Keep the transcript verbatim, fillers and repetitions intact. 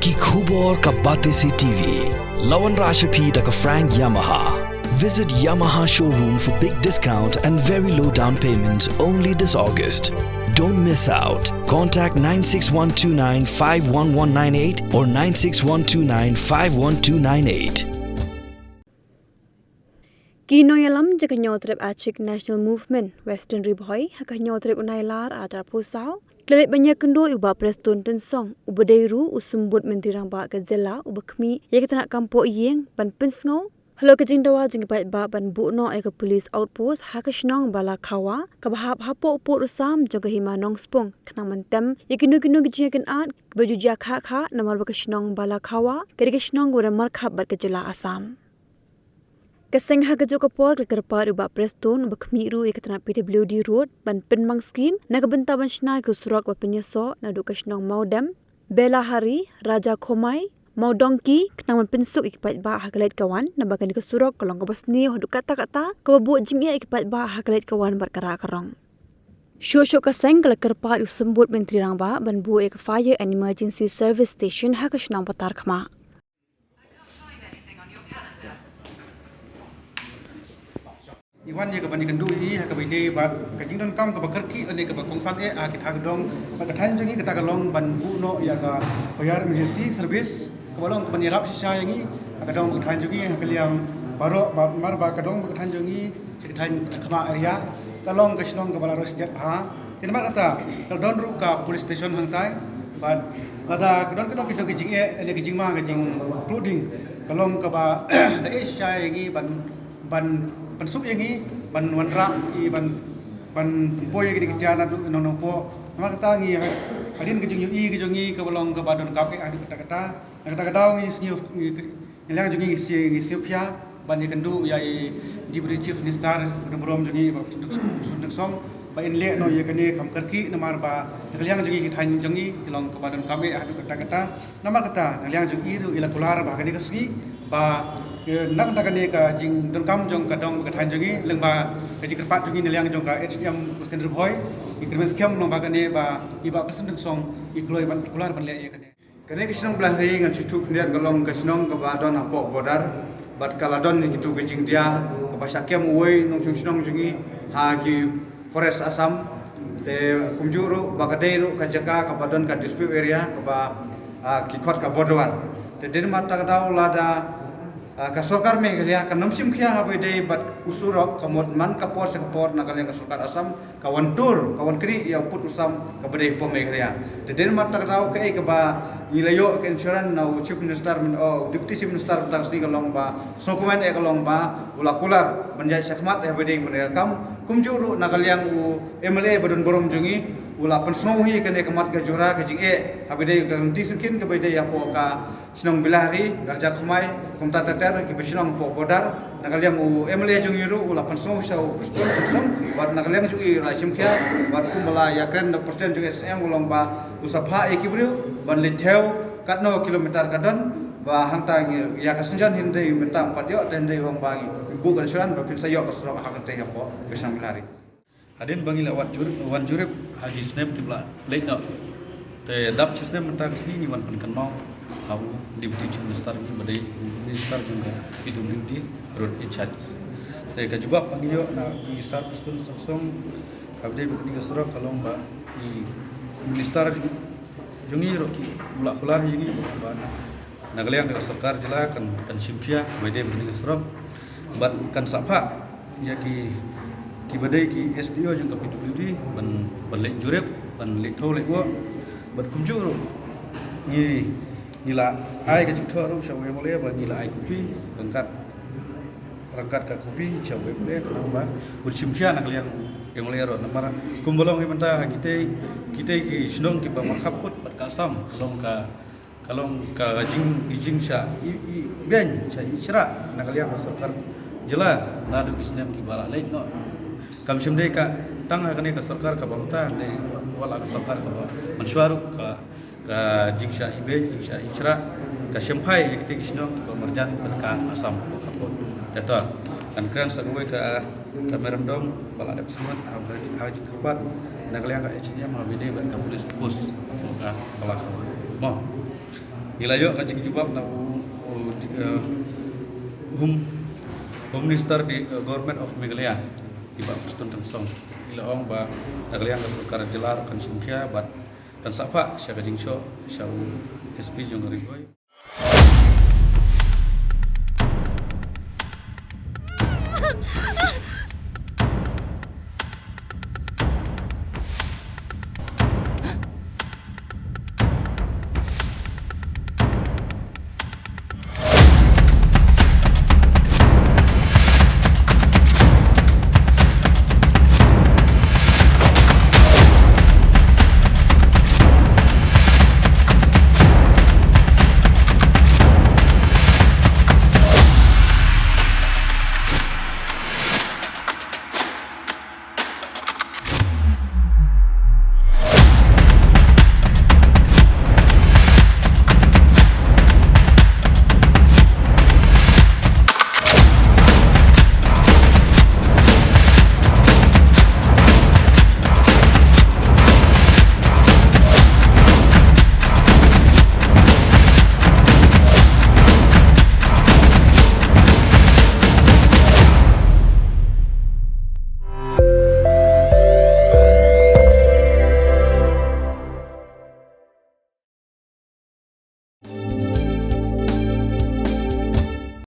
Ki khubor ka Batesi T V. La wanrah sha phi da ka Frank Yamaha. Visit Yamaha showroom for big discount and very low down payment only this August. Don't miss out. Contact nine six one two nine five one one nine eight or nine six one two nine five one two nine eight. Ki nongïalam jong ka Hynñiewtrep Achik National Movement Western Ri Bhoi ha ka Hynñiewtrep u Nailar arhajar arphew saw ki la leit ban ïakynduh ïa u Bah Prestone Tynsong uba dei ruh u Symbud Myntri Rangbah ka jylla uba khmih ïa ka tnat kam pohïing ban pynsngew halor ka jingdawa jong ki paidbah ban buh noh ïa ka police outpost ha ka shnong Balakhawa kaba hap hapoh u pud u sam jong ka hima Nongspung khnang ban tem ïa kino kino ki jingïakynad kiba ju jia khah khah namar ba ka shnong Balakhawa ka dei ka shnong kaba don markhap bad ka jylla Assam. Ka seng ha kajuh ka por ka la kyrpad ïa u Bah Prestone uba khmih ruh ïa ka tnat P W D Road ban pynmang skim na ka bynta ban shna ïa ka surok ba pynïasoh naduh ka shnong Mawdem, Belahari, Raja Khomai, Mawdongki khnang ban pynsuk ïa ki paidbah ha ka leit ka wan naba kane ka surok ka long kaba sniew haduh katta katta kaba buh jingeh ïa ki paidbah ha ka leit ka wan bad ka rah ka rong. Shuh shuh ka seng ka la kyrpad ïa u Symbud Myntri Rangbah ban buh ïa ka Fire and Emergency Service Station ha ka shnong Patarkhmah. Ngi wan ïa ka ban ïakynduh ïa i ha kaba ïadei bad ka jingdonkam kaba kyrkieh lane kaba kongsan eh ha ki thaiñ ka dong bad ka thaiñ jong ngi, kata ka long ban buh noh ïa ka Fire Emergency Service kaba long kaban ïarap shisha ïa ngi ha ka dong bad ka thaiñ jong ngi ha ka liang baroh, bad namar ba ka dong bad ka thaiñ jong ngi sha ka thaiñ Patarkhmah area ka long ka shnong kaba la roi stet bha. Te namar kata ka la don ruh ka police station hangtai bad lada ka don ka dong ki dong ki jingeh ne ka jingma ka jingpluh ding ka long kaba da eh shisha ïa ngi ban ban pynsuk ïa ngi ban wanrah ïa ban ban pynpoi ïa ki dei ki tiar naduh nong nong poh. Namar kata ngi ha, hadien ka jingïohi ka jong ngi kaba long kaba donkam eh haduh katta katta. Na kata ka daw ngi sngew ngi Ngi liang jong ngi ngi sngew, ngi sngew khia ban ïakynduh ïa i Deputy Chief Minister ba don burom jong ngi Bah Prestone Tynsong ba in leh noh ïa kane kham kyrkieh namar ba na ka liang jong ngi ki thaiñ jong ngi ki long kaba donkam eh haduh katta katta. Namar kata na ka liang jong i ruh i la kular ba ha kane ka sngi ba, eh, na ka bynta kane ka jingdonkam jong ka dong ka thaiñ jong ngi lyngba ka jingkyrpad jong ngi na liang jong ka H A D M Western Ri Bhoi, ngi kyrmen skhem lyngba kane ba i Bah Prestone Tynsong i kloi ban kular ban leh ïa kane. Kane ka shnong Belahari ngan shu ïathuh khyndiat ka long ka shnong kaba don hapoh border bad ka la don ïa kitu ki jingdia kaba shah kem uwei nongshong shnong jong ngi ha ki forest Assam. Te kumjuh ruh ba ka dei ruh ka jaka kaba don ka dispute area kaba, ah, ki khot ka Bordawar. Te dei namar kata ka daw lada Ah, ka sorkar Meghalaya kan ym shim khia haba ïadei bad u surok, ka mut man ka por sha ka por na ka liang ka sorkar Assam ka wan tur, ka wan knieh ïa u pud u sam kaba dei hapoh Meghalaya. Te dei namar kata ka daw kaei kaba ngi la ïoh ka insurance na u Chief Minister, myn-, oh, Deputy Chief Minister mynta ka sngi ka long ba sngewkmen eh ka long ba u la kular ban ïaid shakhmat haba ïadei ban ïa ka kam. Kumjuh ruh na ka liang u M L A ba don burom jong ngi u la pynsngew hi kane ka mat ka jura ka jingeh haba ïadei ka lynti syngkien kaba ïadei hapoh ka shnong Belahari, Raja Khmai, kumta ter ter kiba shnong hapoh border. Na ka liang u M L A jong ngi ruh u la pynsngew sha u Prestone Tynsong bad na ka liang jong ngi u la shim khia bad kumba la ïakren da u President jong u S A M u long ba u sa phah ïa ki briew ban leit thew katno kilometer ka don ba hangta ngi ïa ka synjan hynrei mynta ym pat ïoh te hynrei u ong ba ngi buh ka insurance ba phin sa ïoh ka surok ha kata hapoh ka shnong Belahari. Hadien ba ngi la wan jurip, wan jurip ha ki snem kiba la leit noh. Te dap shi snem mynta ka sngi ngi wan pynkynmaw ha u Deputy Chief Minister ngi ba dei u Minister jong ka P W D road in charge. Te ka jubab ba ngi ïoh na u Sir Prestone Tynsong haba ïadei bad kane ka surok ka long ba u Minister jong ngi ruh ki u la kular ïa ngi ba na ka liang ka sorkar jylla kan, kan shim khia ba ïadei bad kane ka surok bad kan sa phah ïa ki, kiba dei ki S D O jong ka P W D ban, ban leit jurip, ban leit thew leit buh bad kumjuh ruh ngi, ngi la ai ka jingthoh ruh sha u M L A ba ngi la ai kopi ryngkat, ryngkat ka kopi sha u M L A ka long ba un shim khia na ka liang u M L A ruh namar kumba long hi mynta ha kitei, kitei ki shnong kiba markhap kut bad ka Assam ka long ka Ka long ka jing, jing shah i, i beiñ, shah i shrah na ka liang ka sorkar jylla naduh ki snem kiba la leit noh. Kam shym dei ka tang ha kane ka sorkar kaba mynta, dei wat la ka sorkar kaba mynshuwa ruh ka, ka jing shah i beiñ, jing shah i shrah ka shymphai ïa kitei ki shnong kiba marjan bad ka Assam ka khapon. Te to kan kren sa kawei ka, ka Meremdong ba la dep sngewthuh ha ka jingkyrpad na ka liang ka H A D M haba ïadei bad ka police post ka Balakhawa. Mo. Ngi la ïoh ka jingjubab na u, u, eh, Home, Home Minister di, eh, Government of Meghalaya, i Bah Prestone Tynsong. I la ong ba na ka liang ka sorkar jylla ruh kan shim khia bad kan sah phah sha ka jingshoh sha u S P jong ka Ri Bhoi.